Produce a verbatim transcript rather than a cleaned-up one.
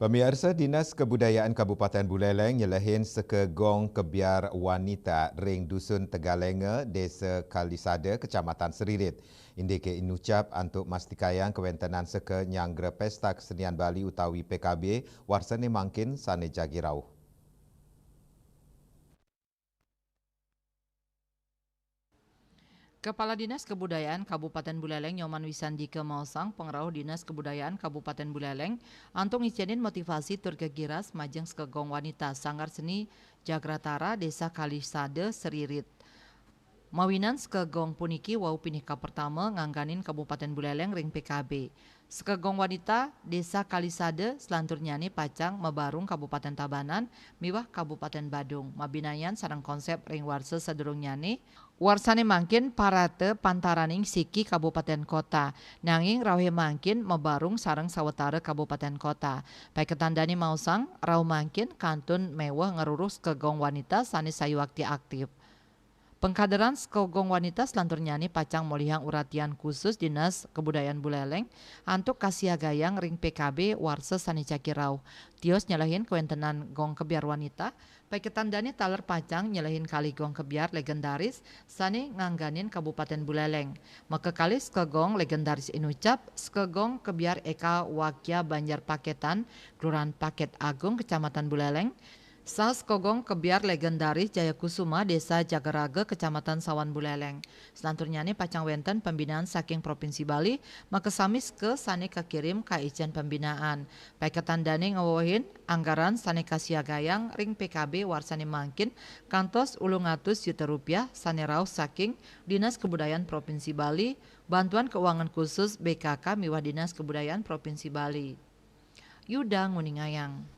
Pamiarsa, Dinas Kebudayaan Kabupaten Buleleng nyelehin sekegong kebiar wanita ring Dusun Tegalenga, Desa Kalisada, Kecamatan Seririt. Indike inucap antuk mastikayang kawentenan seka nyanggra Pesta Kesenian Bali utawi P K B warsane mangkin sane jagi rauh. Kepala Dinas Kebudayaan Kabupaten Buleleng Nyoman Wisandika maosang pangrauh Dinas Kebudayaan Kabupaten Buleleng antuk ngicenin motivasi tur gegiras majeng sekegong wanita Sanggar Seni Jagratara Desa Kalisada Seririt. Mawinan sekegong puniki wau pinih kapertama ngangganin Kabupaten Buleleng ring P K B. Sekegong wanita Desa Kalisada selanturnyane pacang mabarung Kabupaten Tabanan miwah Kabupaten Badung, mabinayan sareng konsep ring warsa sadurungnyane. Warsane mangkin parata pantaraning siki kabupaten kota, nanging rauhe mangkin mabarung sareng sawatara kabupaten kota. Paiketan dane maosang, rauh mangkin kantun meweh ngruruh sekegong wanita sane sayuakti aktif. Pengkaderan sekegong wanita selanturnyane pacang molihang uratian khusus Dinas Kebudayaan Buleleng antuk kasiagayang ring P K B warsa sane jagi rauh. Tios nyelehin kawentenan gong kebiar wanita, paiketan dane taler pacang nyelehin kalih gong kebiar legendaris sane ngangganin Kabupaten Buleleng. Makakalih sekegong legendaris inucap, sekegong kebiar Eka Wakya Banjar Paketan, Kelurahan Paket Agung, Kecamatan Buleleng, saha sekegong kebiar legendaris Jayakusuma, Desa Jagaraga, Kecamatan Sawan Buleleng. Selanturnyane pacang wenten pembinaan saking Provinsi Bali, makasami seka sane kakirim ka icen pembinaan. Paiketan dane ngewehin anggaran sane kasiagayang ring P K B warsane mangkin kantos ulung atus juta rupiah sane rauh saking Dinas Kebudayaan Provinsi Bali, Bantuan Keuangan Khusus B K K miwah Dinas Kebudayaan Provinsi Bali. Yuda nguningayang.